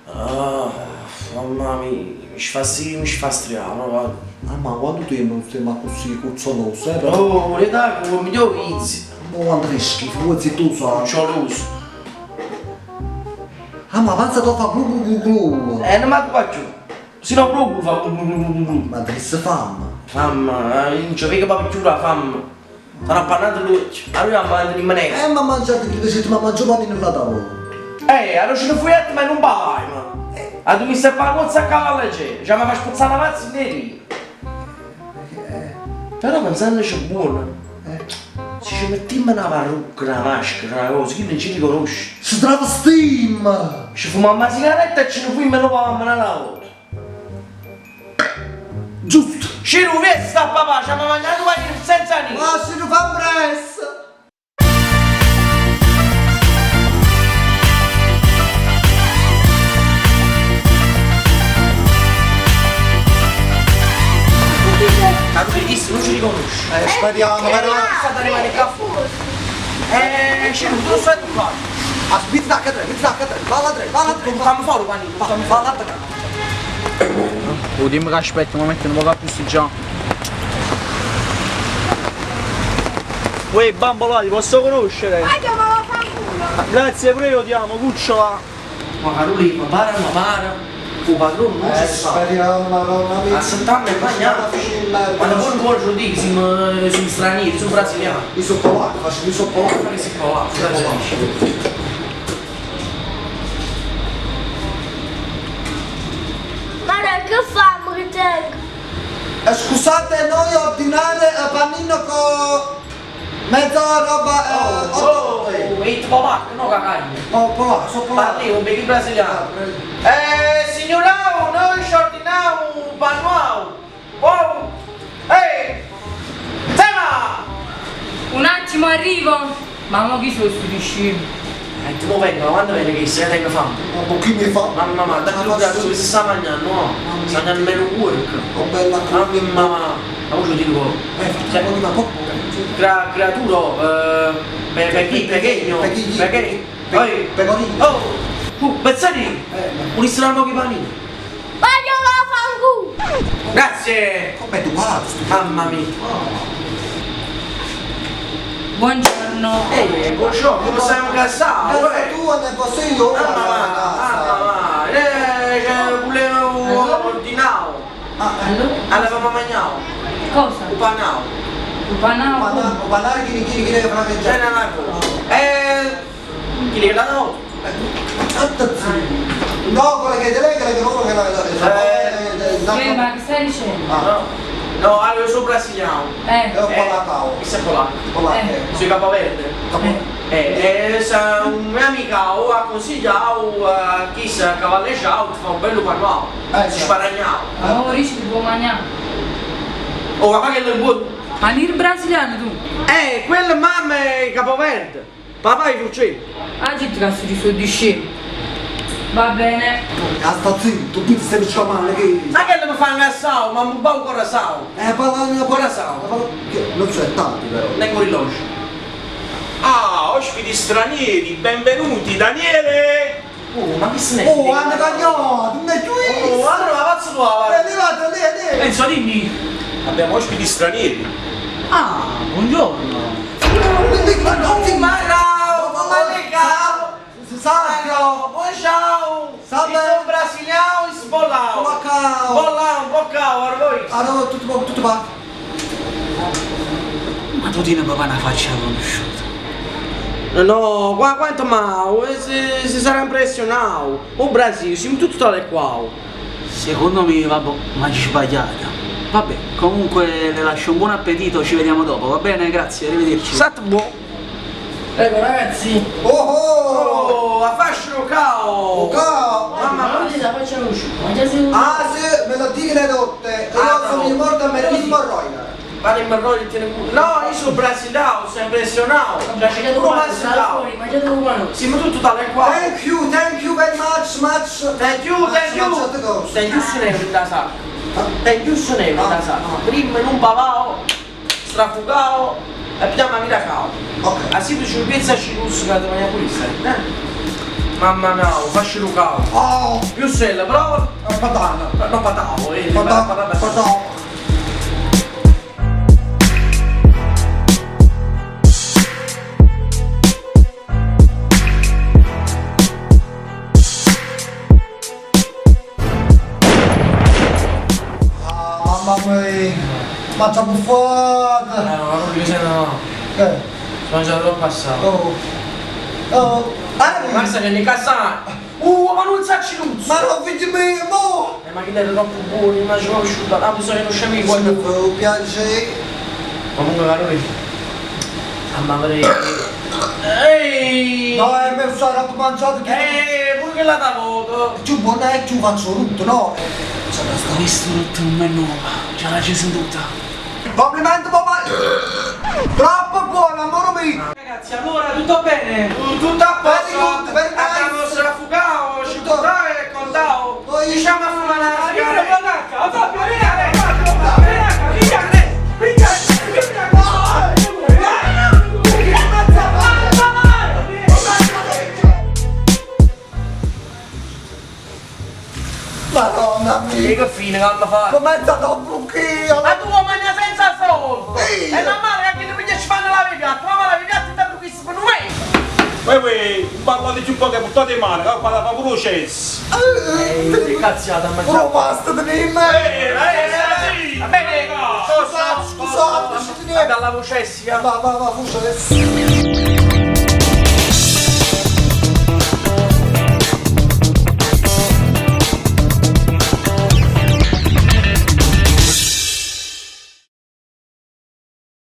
Ah, mamma mia, mi sfastria, mi sfastria proprio. Ah, ma quanto tempo non stiamo accussì cuzzolosi, eh? Però. Oh, l'età come mi vizio. Ma quanto è schifo, tu sai. Cuccioloso. Ah, ma panza tu fa glu glu glu glu. Non mi faccio. Se no proprio fa glu glu glu glu. Ma che si fame? Mamma, non c'è mica proprio più la fame. Sono appannato l'occhio. Allora mi in maniera. Ma mangiate che siete, ma mangio panino alla tavola. Allora ce ne fui ma non vai, ma. Ah, tu mi stai a fare la cozza a cavallo leggero. Cioè, mi fa spazzare la pazza in Però pensandoci buono, se ci mettiamo una parrucca, una maschera, una cosa, chi non ci riconosce? Si travestim! Ci fumiamo una sigaretta e ce ne fumiamo e lo paghiamo una volta. Giusto! Ci sta papà, ci abbiamo mangiato senza niente! Ma si fa presto! Ma tu gli non ci riconosce. Speriamo, però. Sta rimane qua fuori. Ci tu stai qua. Aspetta, che tre, che tre, va la tre, va la tre. Fammi fuori panino, fammi Va la tre. Oh, dimmi che aspetta, ma metto un po' più già. Uè, bambola, ti posso conoscere? Ma chiamava fanculo! Grazie, pure io ti amo, cucciola. Ma Carolina, ma para, ma para. O padrone non ci sta. Speriamo, madonna mia. A settembre è bagnato. Quando poi un po' dico, siamo, siamo stranieri, sono brasiliani. Io sono polacco, faccio, io sono polacco. Che si polacco, brasiliano. Guarda che fame che tengo! Scusate, noi ordinare panino con mezza roba. Oh, oh, e polacco, no cagagno. Oh, polacco, sono polacco. Parli un bel brasiliano. Signorao, noi ci ordiniamo un panuao. Wow. Ehi! Sema! Un attimo arrivo! Ma mo chi sono sti scemi? Ti mo vengo, quando viene che se tengo fame? Ma chi mi fa? Mamma mia, da che cazzo che si sta mangiando, no? Sta mangiando meno work. Oh bella Mamma mia, ma io dico, Cioè, ma poco. Creaturo, pe, pequeño, pequeño, Pecorino. Oh, Bezzani, un ristorante pochi panini. Voglio la fanculo! Grazie! Come educato, sto Mamma mia. Buongiorno! Ehi, buongiorno, come stiamo incassando? Casa tua ne posso io? Mamma mia, mamma mia, cioè, volevo ordinare. Allora? Alla mamma mangiavo, Cosa? un panao. Un panao? Panare chi chi chi deve fare C'è una cosa. Chi le dà no? No, quella che lei, che loro che la Eh, ma che stai dicendo? No, no, allora io sono brasiliano. Eh, È un polacco. Questo è polacco. Polacco. Sono Capoverde. Se un mio amico ha consigliato a chi si cavalleggiato ti fa un bello panao. Si sparagnava. Ma ora dici ti può mangiare. Oh, ma che è buono? Ma il brasiliano tu? Quello mamma è Capoverde. Papà è Furcello. Ah, gente che si sono di scemi. Va bene. Ah, sta zitto, tu ti stai male che. Ma che mi fa incassare? Ma mi bau corazao. Parla Corazao. Non c'è tanti però. Tengo rilogio. Ah, ospiti stranieri, benvenuti, Daniele! Oh, ma che se ne Oh, hanno cagnato, non è Oh, giusto! allora la faccio tua, È arrivato lì, lì! Enzo, dimmi. Abbiamo ospiti stranieri. Ah, buongiorno. Ma no, come le cavo? Salve! Buongiorno! Salve. Io sono brasiliano e sbollao. Polacao. Bollao, boccao, guarda voi. Ah no, tutto tutto va. Ma tu tieni papà una faccia conosciuta. No, qua quanto ma si, si sarà impressionato. O Brasile, siamo tutti tale qua. Secondo me, vabbè, ma ci sbagliata. Vabbè, comunque le lascio un buon appetito, ci vediamo dopo, va bene? Grazie, arrivederci. State buono. Ecco ragazzi. Oh oh! Oh, a fascio cao. Cao. Mamma mia. Ah sì, me lo dico le rotte. Io Ah, sono no. morto a me il Royal. Vado in Marrone tiene culo. No, io sono brasiliano, sono impressionato. Cioè, c'è pure brasiliano. Siamo tutti tale qua. Thank you very much, much. Thank you, thank you. Thank you sono da sacca. Thank you sono da sacca. Prima non pavao, strafugao e pigliamo a vita cao. Ok. Ah sì, tu ci pensa a russo che ti mangia pure eh? Mamma mia, facci lu cavolo. Oh, Piussella, prova. è patana. No, patavo, eh. Patana, patata. patana. Ah, mamma mia, ma c'ha buffata! Eh, no, non mi sento no. Eh, Sono mangiato troppo assai. oh, oh, eh, Ma sai che ne cassai? Ma non sa ci ma non figlio mio, mo! Eh, ma che era troppo buono, immagino che asciutta, la cosa che non c'è mica Se quando. mi fa piacere. Comunque caro Mamma mia. Ehi! No, è me sarà mangiato che... Pure che la tavola! Più buona è più faccio tutto, no? C'è da stare. Questo rotto non è nuova, già la c'è sentita. Complimenti papà! Troppo buono, amore mio! Ragazzi, allora tutto bene? Tutto a Very posto! good, very nice. Abbiamo strafugato, ci Tutto. buttava e contavo! Poi- Diciamo a fumare la sigaretta! Fabio, vieni a Fabio, vieni a vieni a Madonna mia! Che fine che hanno fatto? Com'è stato un buchino? Ma tu vuoi mangiare senza soldi! Sì. E la madre che ti ci fanno la piatta, ma la piatta intanto qui si fanno me! Voi voi, parlate più poco e buttate in mano, che qua la fa pure cesso. Che cazziata a mangiare! Però basta di me! Eh, Va bene, Scusate, scusate, Dalla vocessia! Va, va, va, fucile!